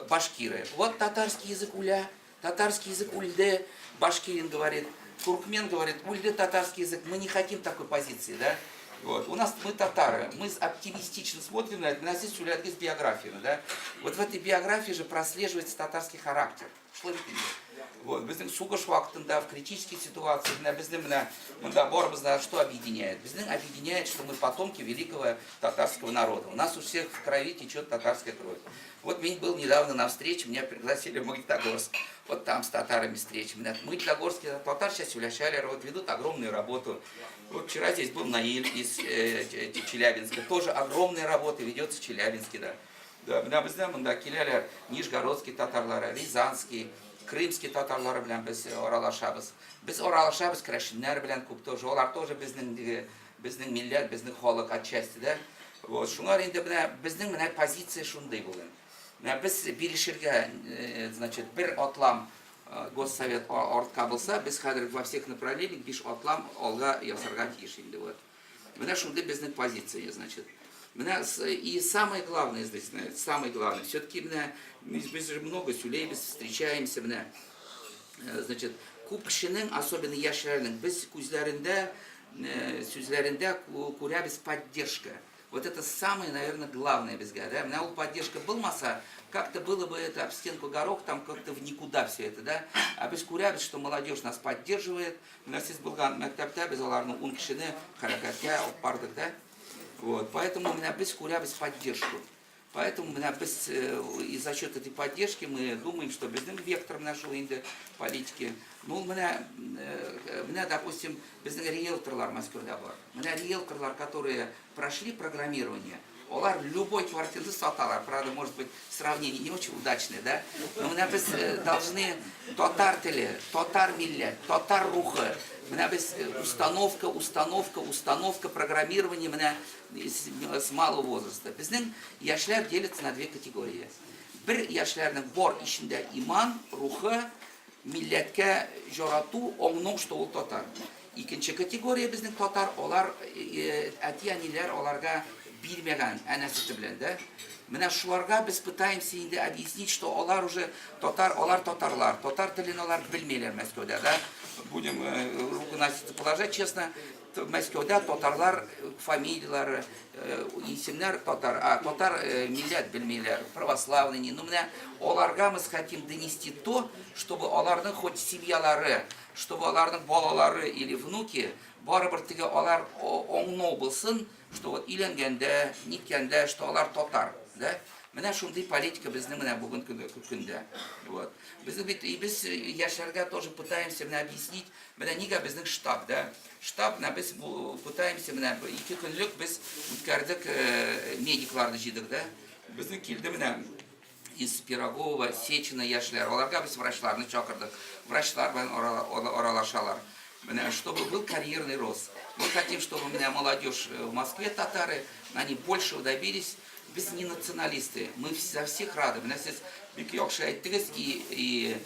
башкиры. Вот татарский язык үлә, татарский язык үлде, башкирин говорит, туркмен говорит, үлде татарский язык, мы не хотим такой позиции, да? Вот. У нас мы татары, мы оптимистично смотрим на это, у нас есть с биографиями, да? Вот в этой биографии же прослеживается татарский характер. Шулай бит инде. Вот, безнең сугыш вакытында, в критической ситуации, менә безнең менә монда барыбызны что объединяет? Безнең объединяет, что мы потомки великого татарского народа. У нас у всех в крови течет татарская кровь. Вот мин был недавно на встрече, меня пригласили в Магнитогорск. Вот там с татарами встреча. Менә Магнитогорские татар сейчас сөйләшәләр, вот ведут огромную работу. Вот вчера здесь был Наиль из Челябинска. Тоже огромная работа ведется в Челябинске, да. Да, менә бездә монда киләләр Нижегородский татарлары, Рязанский. Крымский татарлары белән без аралашабыз. Без аралашабыз керәшеннәр белән күп тоже. Алар тоже безнең безнең милләт, безнең халык отчасти, да. Вот, шуңар инде менә безнең менә позиция шундый бүген. Менә без бирешергә, значит, бер атлам Госсовет артка булса, без хәзер во всех направлениях биш атлам алга ясарга тиеш инде, вот. Менә шундый безнең позиция, значит. Менә и самое главное здесь, самое главное, все-таки менә без же много сөйләйбез, встречаемся, менә, значит, күп кешенең, особенно яшьләрнең, без күзләрендә, сүзләрендә күрәбез поддержка. Вот это самое, наверное, главное безгә, да? Менә ул поддержка булмаса, как-то было бы это об стенку горох, там как-то в никуда все это, да? А без күрәбез, что молодежь нас поддерживает. Менә сез булган мәктәптә без аларны 10 кешене хәрәкәткә алып бардык, да? Вот, поэтому менә без күрәбез поддержку. Поэтому менә без и за счет этой поддержки мы думаем, что безнең вектор менә шул инде политики. Ну, менә, менә, допустим, безнең риэлторлар Мәскәүдә бар. Менә риэлторлар, которые прошли программирование, алар любой квартираны саталар. Правда, может быть, сравнение не очень удачное, да? Но менә без должны татар теле, татар милләт, татар рухы, менә без установка, установка, установка, программирование менә с малого возраста. Безнең яшьләр делятся на две категории. Бер яшьләрнең бар эчендә иман, рухы, милләткә жарату, аңлау, что ул татар. Икенче категория безнең татар, алар әти-әниләр аларга бирмәгән әнә сөте белән, да? Менә шуларга без пытаемся инде объяснить, что алар уже татар, алар татарлар, татар телен алар белмиләр Мәскәүдә, да? Будем руку на сердце положить, честно, Мәскәүдә татарлар фамилияләре, исемнәр татар, а татар милләт белмиләр, православный не. Ну, менә аларга мы хотим донести то, чтобы аларның хоть семьялары, чтобы аларның балалары или внуки барыбер теге алар аңлау булсын, что вот өйләнгәндә, ниткәндә, что алар татар, да? Менә шундый политика безнең менә бүгенге көндә. Вот. Безнең бит и без яшьләргә тоже пытаемся менә объяснить, менә нигә безнең штаб, да? Штаб, менә без пытаемся менә ике көнлек без үткәрдек, медикларны җыйдык, да? Безнең килде менә из Пирогова, Сечина яшьләр. Аларга без врачларны чакырдык. Врачлар белән аралашалар. Менә, чтобы был карьерный рост. Мы хотим, чтобы у меня молодежь в Москве, татары, они большего добились. Без не националисты, мы за всех рады. Менә сез бик яхшы әйттегез, и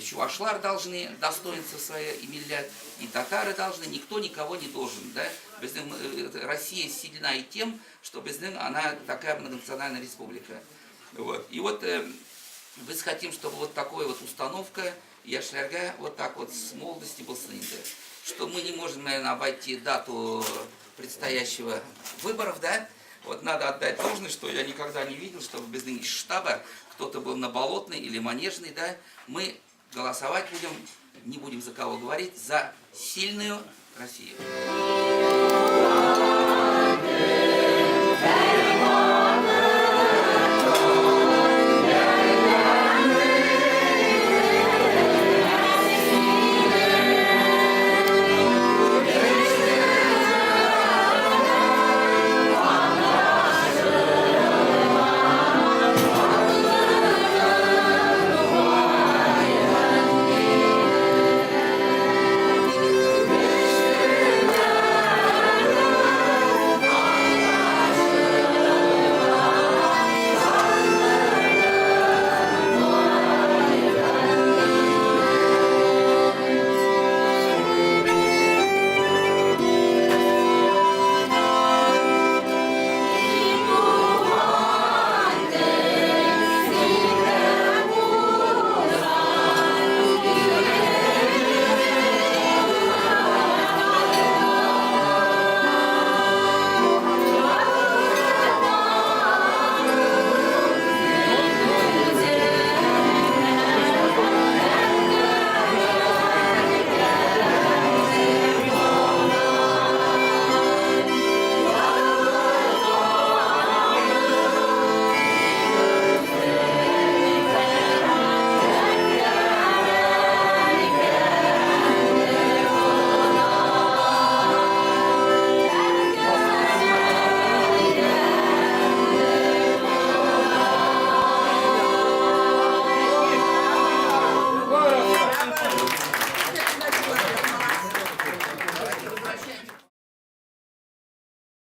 чувашлар должны достоинство свое и милләт, и татары должны, никто никого не должен, да? Безнең Россия сильна и тем, что безнең она такая многонациональная республика. Вот. И вот без хотим, чтобы вот такая вот установка яшьләргә вот так вот с молодости булсын инде. Что мы не можем, наверное, обойти дату предстоящего выборов, да? Вот надо отдать должное, что я никогда не видел, чтобы безнең из штаба кто-то был на Болотной или Манежной, да? Мы голосовать будем, не будем за кого говорить, за сильную Россию.